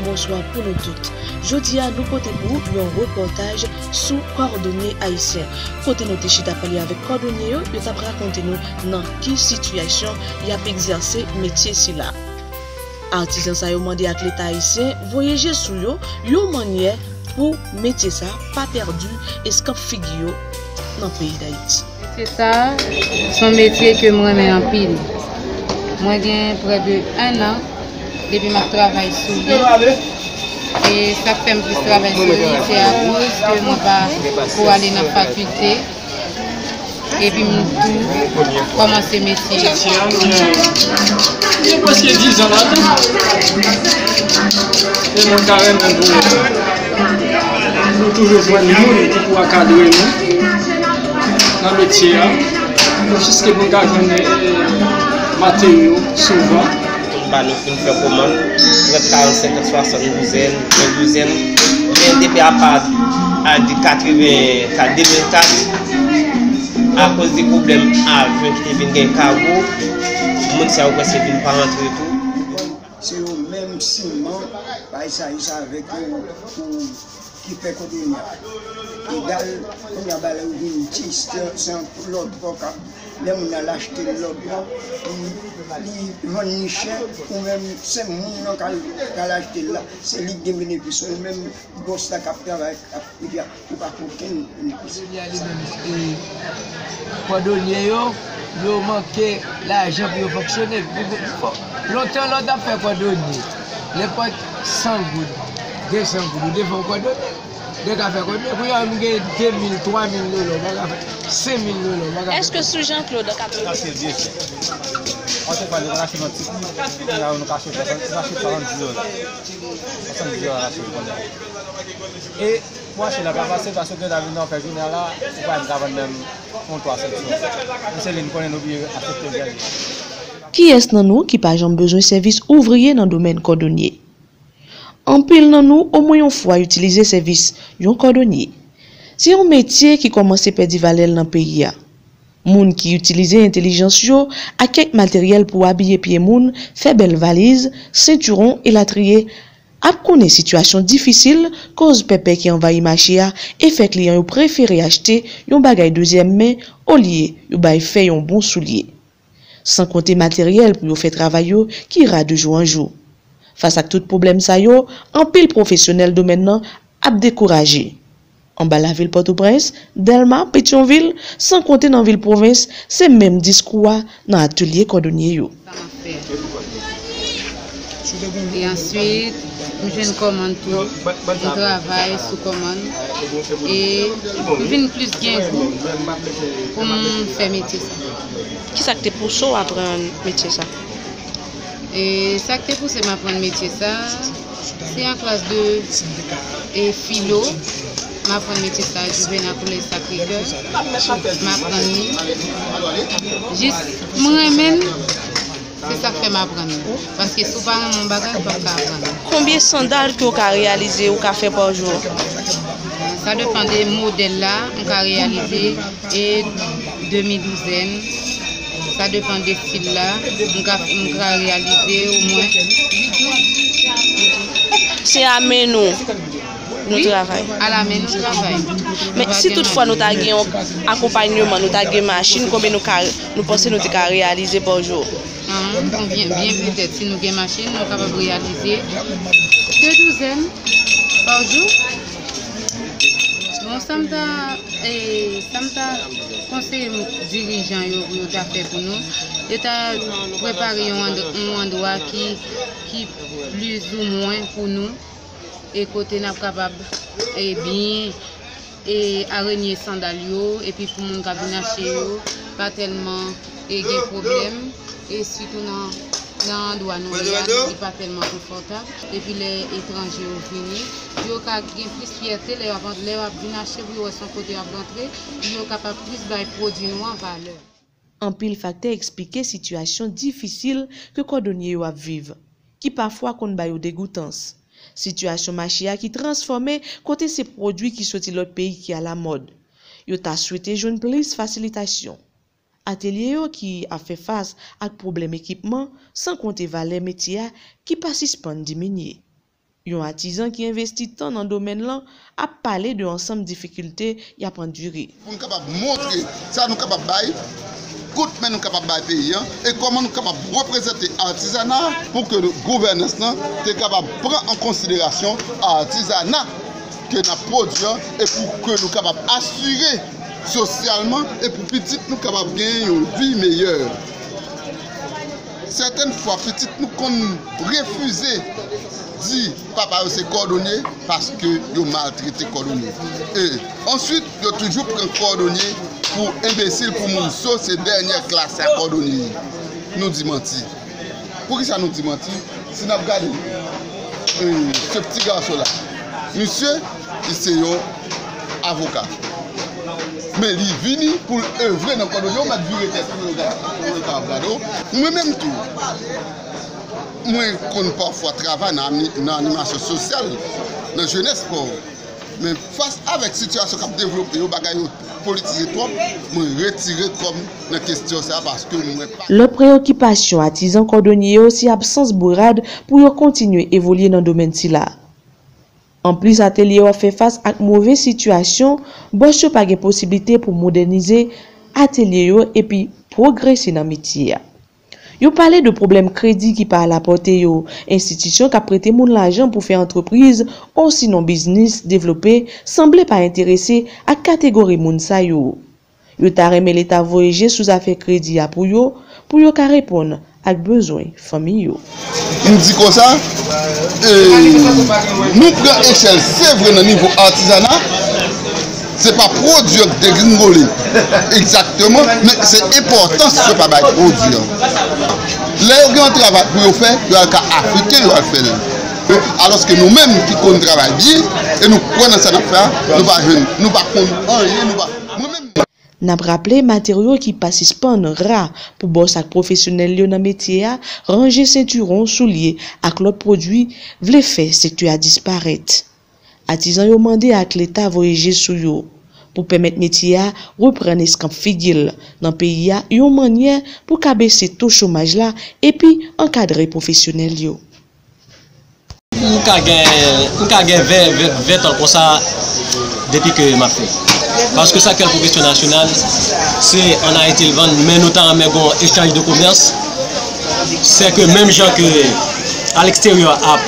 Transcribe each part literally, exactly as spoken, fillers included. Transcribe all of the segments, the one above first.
Bonswa pou nou tout. Jodi a, nou pote pou ou yon repòtaj sou kòdonye ayisyen. Kote nou te chita pale avèk kòdonye yo, yo t ap rakonte nou nan ki sitiyasyon y ap egzèse metye sila. Atizan sa yo mande ak Leta ayisyen voye je sou yo, yon mannyè pou metye sa pa pèdi eskanp figi yo nan peyi Dayiti. Metye sa, se yon metye ke m renmen anpil. Mwen gen prè de en an depi m ap travay sou li. E sa k fè m plis travay sou li, se akoz ke mwen pa ko ale nan fakilte. Epi m tou kòmanse metye. Gen prèske dizan ladan. E mwen ta renmen pou nou toujou jwenn moun ki pou akadre nou nan metye a. Jiske pou n ka jwenn, eh, materyo souvan. Tout ba nou fin fè kòmann, trant, karant, senkant, swasant, douzèn, yon douzèn. Men depi apa a di katreven kat, de mil kat, akoz de pwoblèm avyon ki te vin gen kago, moun sa yo prèske vin pa rantre tou. Se yo menm siman, bay sa yo sa avèk yo pou ki fè kòdonye a. Egal, kounye a bagay la yo vin dis, se, se yon lòt bò k ap, lè moun al achte l lòt bò, li, li vann li chè, ou menm se moun nan k al, k al achte l la, se li k gen benefis, ou menm bòs la k ap travay, k ap, epi a, ou pa gen okenn benefis. Kòdonye a li menm, e, kòdonye yo, yo manke lajan pou yo fonksyone. Lontan lè w t ap fè kòdonye, nenpòt san goud, de san goud, ou te fè yon kòdonye. Te ka fè kòdonye. Kounye a, m gen de mil, twa mil dola, m pa ka fè senk mil dola, m pa ka fè. Èske sou Jean Claude k ap... Sa se byen chè. Anpil fwa, nou konn achte nan ti pri, kounye a, nou ka achte swasant, nou ka achte swasanndis dola. Swasanndis dola, la, se kounye a. E pou achte la pa fasil, paske w ta vin nan fè jounen an la, ou pa menm ka vann menm yon twa sèt sou. Men se li n konnen nou oblije aksepte l dènye. Kiyès nan nou ki pa janm bezwen sèvis ouvriye nan domèn kòdonye? Anpil nan nou omwen yon fwa itilize sèvis yon kòdonye. Se yon metye ki kòmanse pèdi valè l nan peyi a. Moun ki itilize entèlijans yo ak kèk materyèl pou abiye pye moun, fè bèl valiz, sentiwon, elatriye, ap konnen sitiyasyon difisil koz pèpè ki anvayi mache a e fè kliyan yo prefere achte yon bagay dezyèm men olye yo bay fè yon bon soulye. San konte materyèl pou yo fè travay yo ki ra de jou an jou. Fas ak tout pwoblèm sa yo, anpil pwofesyonèl domèn nan ap dekouraje. Anba lavil Pòtoprens, Dèlma, Petyonvil, san konte nan vil pwovens, se menm diskou a nan atelye kòdonye yo. E answit, m jwenn kòmann tou, m travay sou kòmann, e m vin plis gen gou pou m fè metye sa. Kisa k te pouse w aprann metye sa? E sa k te pouse m aprann metye sa, se an klas de, e, filo, m aprann metye sa, Juvénal Collège Sacré-Cœur, m aprann li. Jis, m renmen l, se sa k fè m aprann li. Paske si w pa renmen yon bagay, ou p ap ka aprann li. Konbyen sandal ke w ka reyalize ou ka fè pa jou? Sa depann de modèl la, m ka reyalize e demi douzèn. Sa depann de stil la. M ka, m ka reyalize omwen. Se a men nou nou travay. Wi, alamen nou travay. Men si tout fwa nou ta gen yon akonpayman, nou ta gen machin, konbyen nou ka, nou panse nou te ka reyalize pa jou? Ahn, konbyen, byen petèt, si nou gen machin, nou kapab reyalize de douzèn pa jou. Bon, sa m ta, e, sa m ta konseye dirijan yo pou yo ta fè pou nou, yo ta prepare yon and-, yon andwa ki, ki plizoumwen pou nou, e kote n ap kapab, e, byen, e, arenye sandal yo, epi pou moun k ap vin achte yo, pa tèlman, e, gen pwoblèm, e sitou nan, nan andwa nou ye a, li pa tèlman konfòtab. Epi lè etranje yo vini, yo ka gen plis fyète lè y ap, lè y ap vin achte pou yo wè se yon kote y ap rantre, pou yo kapab plis bay pwodui nou an valè. Anpil faktè eksplike sitiyasyon difisil ke kòdonye yo ap viv, ki pafwa konn ba yo degoutans. Sitiyasyon mache a ki transfòme kote se pwodui ki soti lòt peyi ki alamòd. Yo ta swete jwenn plis fasilitasyon. Atelye yo ki ap fè fas ak pwoblèm ekipman, san konte valè metye a ki pa sispann diminye. Yon atizan ki envesti tan nan domèn lan ap pale de ansanm difikilte y ap andire. Pou n kapab montre sa nou kapab bay, kout men nou kapab bay peyi a, e kòman nou kapab reprezante atizana a pou ke gouvènans lan te kapab pran an konsiderasyon atizana ke n ap pwodui an e pou ke nou kapab asire sosyalman e pou pitit nou kapab gen yon vi meyè. Sètèn fwa pitit nou konn refize di papa yo se kòdonye paske yo maltrete kòdonye. E answit, yo toujou pran kòdonye pou enbesil, pou moun so, se dènyè klas sa kòdonye ye. Nou di manti. Poukisa nou di manti? Si n ap gade, e, se ti gason la, misye, li se yon avoka. Men li vini pou l evre nan kòdonye, ou mèt vire tèt pou yo gade, pou yo kapab gade w. Mwen menm tou, mwen konn pafwa travay nan, nan animasyon sosyal, nan jenès pa w. Men fas avèk sitiyasyon k ap devlope yo, bagay yo politize twòp, mwen retire kò m nan kesyon sa a paske mwen pa. Lòt preyokipasyon atizan kòdonye yo se absans bourad pou yo kontinye evolye nan domèn sila. Anplis atelye yo ap fè fas ak move sitiyasyon, bòs yo pa gen posiblite pou modènize atelye yo epi pwogrese nan metye a. Yo pale de pwoblèm kredi ki pa alapòte yo, enstitisyon k ap prete moun lajan pou fè antrepriz osinon biznis devlope sanble pa enterese ak kategori moun sa yo. Yo ta renmen Leta voye je sou zafè kredi a pou yo, pou yo ka reponn ak bezwen fanmi yo. M di konsa, e, nou pran echèl, se vre nan nivo atizana, se pa pwodui an k degringole egzakteman, men se enpòtans yo pa bay pwodui an. Lè yo gen yon travay pou yo fè, yo al ka afrike, yo al fè l. Alòske nou menm ki konn travay byen, e nou kwè nan sa n ap fè a, nou pa jwenn, nou pa konn anyen, nou pa, mwen menm. N ap raple, materyo ki pa sispann ra pou bòs ak pwofesyonèl yo nan metye a ranje sentiwon, soulye ak lòt pwodui vle fè sektè a disparèt. Atizan yo mande ak Leta voye je sou yo pou pèmèt metye a reprann eskanp figi l nan peyi a yon mannyè pou ka bese to chomaj la epi ankadre pwofesyonèl yo. M ka gen, m ka gen ven, ven, ven tan konsa depi ke m ap fè. Paske sa k fè l pwofesyon nasyonal, se ann Ayiti l vann, men nou ta renmen gen yon echanj de komès. Se ke menm jan ke aleksteryè ap,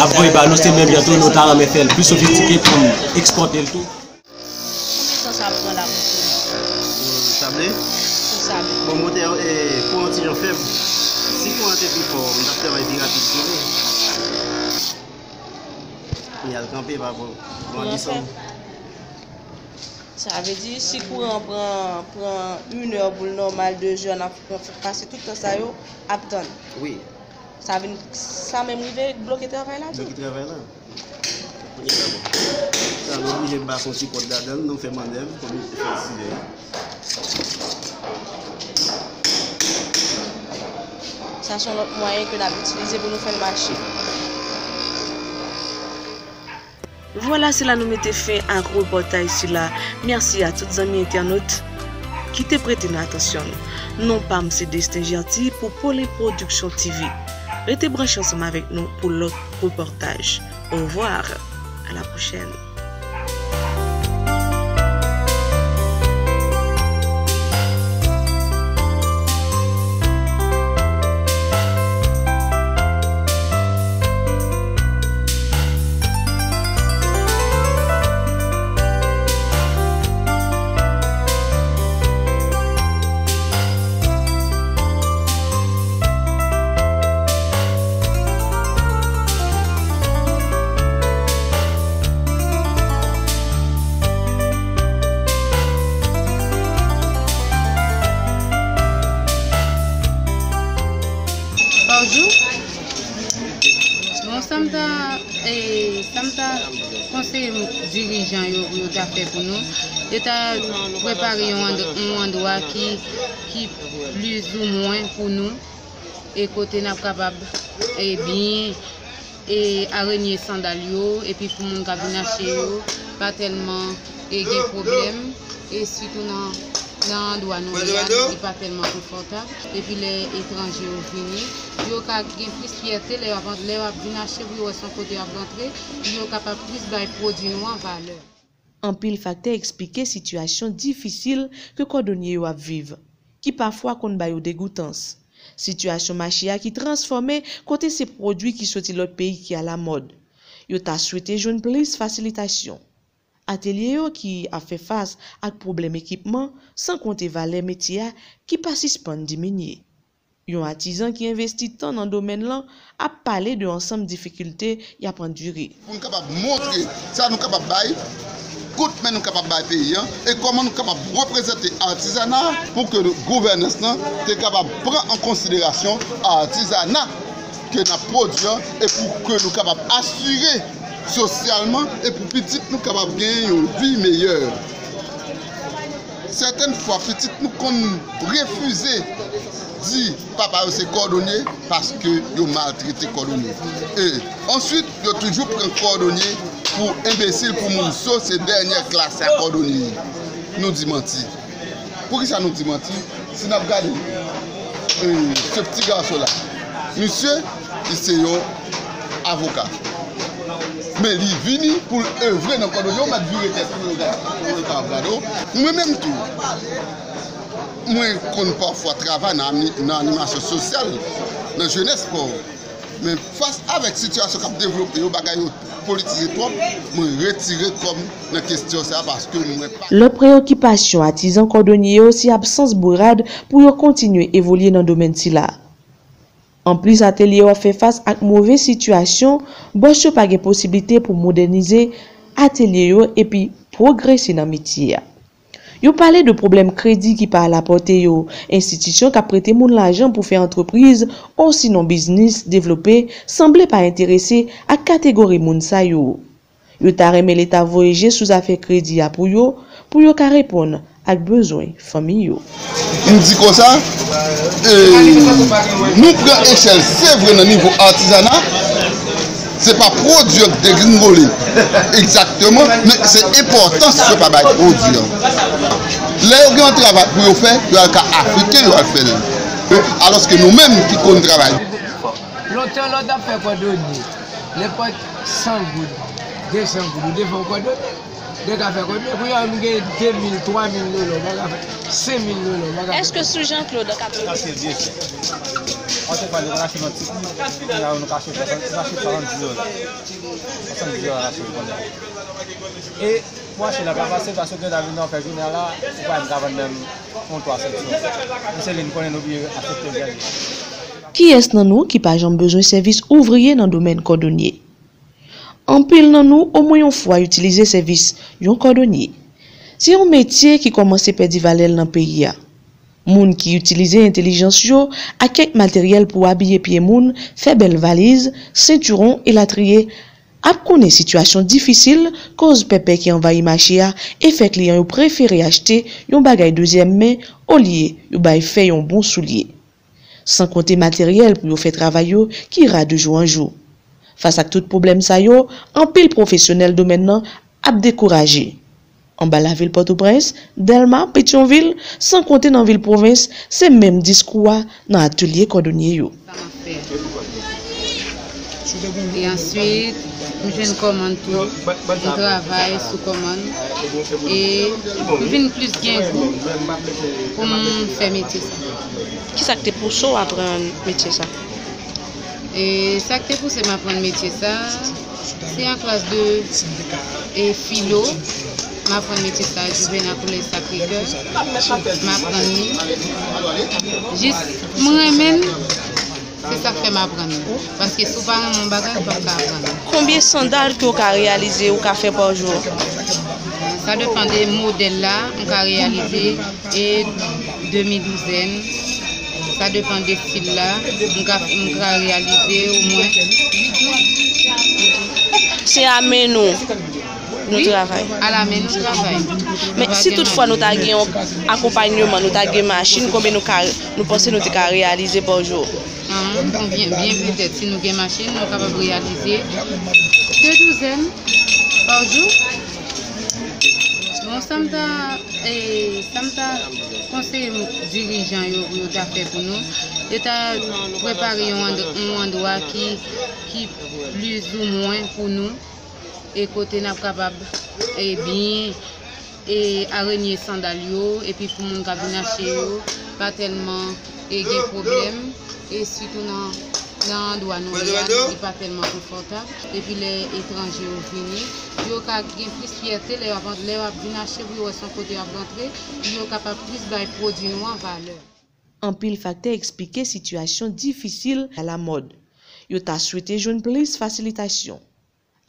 ap voye ba nou, se menm jan tou nou ta renmen fè l pli sofistike pou n ekspòte l tou. Konbyen tan sa ap pran la pou fini? Pou sable? Pou sable. Bon, motè, e, kouran ti jan fèb. Si kouran te pi fò, m t ap travay pi rapid tou. Li al kanpe pa pou, pou an desanm. Sa vle di, si kouran pran, pran inè pou l nòmal, de zè, n ap pase tout tan sa yo ap tann. Wi. Sa vin, sa menm rive bloke travay la tou. Bloke travay la. Sa nou oblije ba fon ti kòd ladan l, nou fè mannèv, kòm nou te fè l siyè. Sa se yon lòt mwayen ke n ap itilize pou nou fè l mache. Vwala, se la nou mete fen ak repòtaj sila. Mèsi a tout zanmi entènot ki te prete nou atansyon nou. Non pa m se Destin Gerty pou Polin Production T V. Rete branche ansanm avèk nou pou lòt repòtaj. Au revoir. À la prochaine. Bonjou. Bon, sa m ta, e, sa m ta konseye dirijan yo pou yo ta fè pou nou, yo ta prepare yon and-, yon andwa ki, ki plizoumwen pou nou, e kote n ap kapab, e, byen, e, arenye sandal yo, epi pou moun k ap vin achte yo, pa tèlman, e, gen pwoblèm, e sitou nan Nan andwa nou ye a, nou di pa tèlman konfòtab. Epi lè etranje yo vini, yo ka gen plis fyète lè y ap, lè y ap vin achte pou yo wè se yon kote y ap rantre, pou yo kapab plis bay pwodui nou an valè. Anpil faktè eksplike sitiyasyon difisil ke kòdonye yo ap viv, ki pafwa konn ba yo degoutans. Sitiyasyon mache a ki transfòme kote se pwodui ki soti lòt peyi ki alamòd. Yo ta swete jwenn plis fasilitasyon. Atelye yo ki ap fè fas ak pwoblèm ekipman, san konte valè metye a ki pa sispann diminye. Yon atizan ki envesti tan nan domèn lan ap pale de ansanm difikilte y ap andire. Pou n kapab montre sa nou kapab bay, kout men nou kapab bay peyi an, e kòman nou kapab reprezante atizana a pou ke gouvènans lan te kapab pran an konsiderasyon atizana ke n ap pwodui an, e pou ke nou kapab asire sosyalman, e pou pitit nou kapab gen yon vi meyè. Sètèn fwa, pitit nou konn refize di papa yo se kòdonye paske yo maltrete kòdonye. E answit, yo toujou pran kòdonye pou enbesil, pou moun so, se dènyè klas a kòdonye. Nou di manti. Poukisa nou di manti? Si n ap gade, e, se ti gason la, misye, li se yon avoka. Men li vini pou l evre nan kòdonye, yo mèt vire tèt pou yo gade, pou yo ka ap gade w. Mwen menm tou, mwen konn pafwa travay nan ani-, nan animasyon sosyal, nan jenès pa w. Men fas avèk sitiyasyon k ap devlope yo, bagay yo politize twòp, mwen retire kò m nan kesyon sa a paske mwen pa. Lòt preyokipasyon atizan kòdonye yo se absans bourad pou yo kontinye evolye nan domèn sila. Anplis, atelye yo ap fè fas ak move sitiyasyon, bòs yo pa gen posiblite pou modènize atelye yo epi pwogrese nan metye a. Yo pale de pwoblèm kredi ki pa alapòte yo. Enstitisyon k ap prete moun lajan pou fè antrepriz osinon biznis devlope sanble pa enterese ak kategori moun sa yo. Yo ta renmen Leta voye je sou zafè kredi a pou yo, pou yo ka reponn ak bezwen fanmi yo. M di konsa, e, nou pran echèl, se vre nan nivo atizana, se pa pwodui an k degringole egzakteman, men se enpòtans yo pa bay pwodui an. Lè yo gen yon travay pou yo fè, yo al ka Afriken, yo al fè l. Alòske nou menm ki konn travay. Lontan lè w t ap fè kòdonye, nenpòt san goud, de san goud, ou te fè yon kòdonye. Ou te ka fè kòdonye. Kounye a, m gen de mil, twa mil dola, ou pa ka fè senk mil dola, ou pa ka fè. Èske sou Jean Claude k ap. Sa se byen fè. Anpil fwa, nou konn achte nan ti pri, kounye a, nou ka achte swasann, nou achte swasanndis dola. Swasanndis dola, nou achte kòdonye. E pou achte la pa fasil, paske w ta vin nan fè jounen an la, ou pa menm ka vann menm yon twa sèt sou. Men se li n konnen nou bliye aksepte l dènye. Kiyès nan nou ki pa janm bezwen sèvis ouvriye nan domèn kòdonye? Anpil nan nou, omwen yon fwa, itilize sèvis yon kòdonye. Se yon metye ki kòmanse pèdi valè l nan peyi a. Moun ki itilize entèlijans yo ak kèk materyèl pou abiye pye moun, fè bèl valiz, sentiwon, elatriye, ap konnen sitiyasyon difisil koz pèpè ki anvayi mache a e fè kliyan yo prefere achte yon bagay dezyèm men olye yo bay fè yon bon soulye. San konte materyèl pou yo fè travay yo ki ra de jou an jou. Fas ak tout pwoblèm sa yo, anpil pwofesyonèl domèn nan ap dekouraje. Anba lavil Pòtoprens, Dèlma, Petyonvil, san konte nan vil pwovens, se menm diskou a nan atelye kòdonye yo. E answit, m jwenn kòmann tou, m travay sou kòmann, e m vin plis gen gou pou m fè metye sa. Kisa k te pouse w aprann metye sa? E sa k te pouse m aprann metye sa, se an klas de, e, filo, m aprann metye sa, Juvénat Collège Sacré-Cœur, m aprann li. Jis, m renmen l, se sa k fè m aprann li. Paske si w pa renmen yon bagay, ou p ap ka aprann li. Konbyen sandal ke w ka reyalize ou ka fè pa jou? Sa depann de modèl la, m ka reyalize e demi douzèn. Sa depann de stil la. M ka, m ka reyalize omwen. Se a men nou nou travay? Wi, alamen nou travay. Men si toutfwa nou ta gen yon akonpayman, nou ta gen machin, konbyen nou ka, nou panse nou te ka reyalize pa jou? Ahn, konbyen, byen petèt, si nou gen machin, nou kapab reyalize de douzèn pa jou. Bon, sa m ta, e, Sa m ta konseye dirijan yo pou yo ta fè pou nou, yo ta prepare yon and-, yon andwa ki, ki plizoumwen pou nou, e kote n ap kapab, e, byen, e, arenye sandal yo, epi pou moun k ap vin achte yo pa tèlman, e, gen pwoblèm, e sitou nan, nan andwa nou ye a, li pa tèlman konfòtab, epi lè etranje yo vini, yo ka gen plis fyète lè y ap, lè y ap vin achte, pou yo wè se yon kote y ap rantre, pou yo kapab plis bay pwodui nou an valè. Anpil faktè eksplike sitiyasyon difisil alamòd. Yo ta swete jwenn plis fasilitasyon.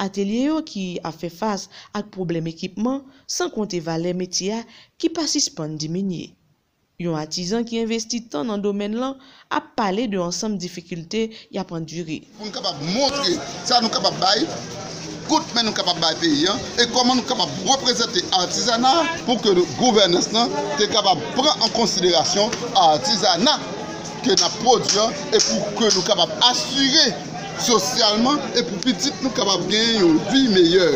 Atelye yo ki ap fè fas ak pwoblèm ekipman, san konte valè metye a ki pa sispann diminye. Yon atizan ki envesti tan nan domèn lan ap pale de ansanm difikilte y ap andire. Pou n kapab montre sa nou kapab bay, kout men nou kapab bay peyi an, e kòman nou kapab reprezante atizana a pou ke gouvènans lan te kapab pran an konsiderasyon atizana ke n ap pwodui an, e pou ke nou kapab asire sosyalman, e pou pitit nou kapab gen yon vi meyè.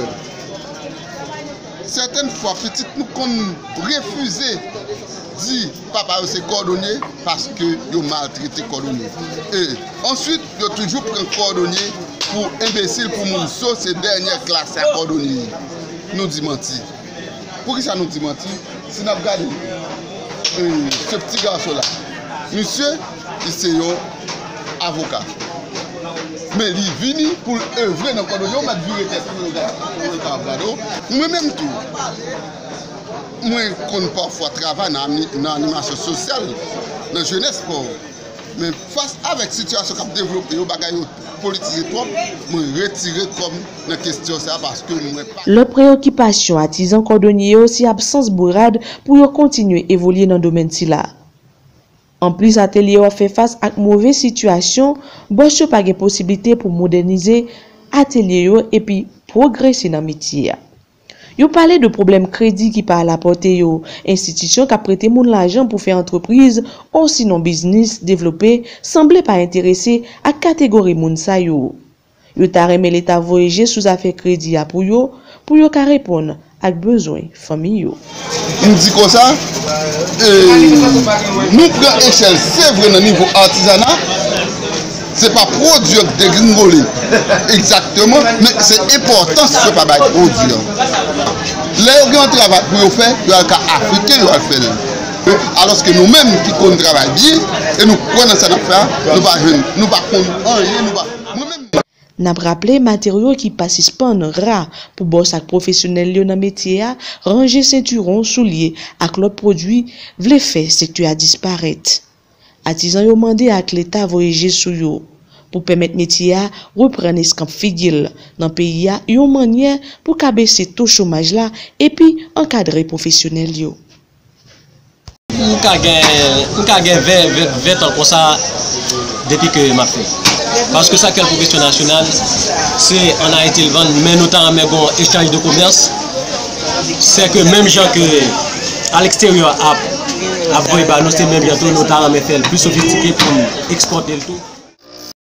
Sètèn fwa, pitit nou konn refize di papa yo se kòdonye paske yo maltrete kòdonye. E answit, yo toujou pran kòdonye pou enbesil, pou moun so, se dènyè klas a kòdonye. Nou di manti. Poukisa nou di manti? Si n ap gade, e, se ti gason la, misye, li se yon avoka. Men li vini pou l evre nan kòdonye. Yo mèt vire tèt pou yo gade, pou yo ka ap gade w. Mwen menm tou, mwen konn pafwa travay nan ani-, nan animasyon sosyal, nan jenès pa w. Men fas avèk sitiyasyon k ap devlope yo, bagay yo politize twòp, mwen retire kò m nan kesyon sa a paske mwen pa. Lòt preyokipasyon atizan kòdonye yo se absans bourad pou yo kontinye evolye nan domèn sila. Anplis, atelye yo ap fè fas ak move sitiyasyon, bòs yo pa gen posiblite pou modènize atelye yo epi pwogrese nan metye a. Yo pale de pwoblèm kredi ki pa alapòte yo. Enstitisyon k ap prete moun lajan pou fè antrepriz osinon biznis devlope sanble pa enterese ak kategori moun sa yo. Yo ta renmen Leta voye je sou zafè kredi a pou yo, pou yo ka reponn ak bezwen fanmi yo. M di konsa, e, nou pran echèl, se vre, nan nivo atizana, se pa pwodui an k degringole egzakteman, men se enpòtans yo pa bay pwodui an. Lè yo gen yon travay pou yo fè, yo al ka Afriken, yo al fè l. Alòske nou menm ki konn travay byen, e nou kwè nan sa n ap fè a, nou pa jwenn, nou pa konn anyen, nou pa, mwen menm. N ap raple, materyo ki pa sispann ra pou bòs ak pwofesyonèl yo nan metye a, ranje sentiwon, soulye ak lòt pwodui vle fè sektè a disparèt. Atizan yo mande ak Leta voye je sou yo pou pèmèt metye a reprann eskanp figi l nan peyi a, yon mannyè pou ka bese to chomaj la epi ankadre pwofesyonèl yo. M ka gen, m ka gen ven, ven, ven tan konsa depi ke m ap fè. Paske sa k fè l pwokesyon nasyonal, se ann Ayiti l vann, men nou ta renmen gon echanj de komès. Se ke menm jan ke aleksteryè ap, ap voye ba nou, se menm jan tou nou ta renmen fè l pi sofistike pou n ekspòte l tou.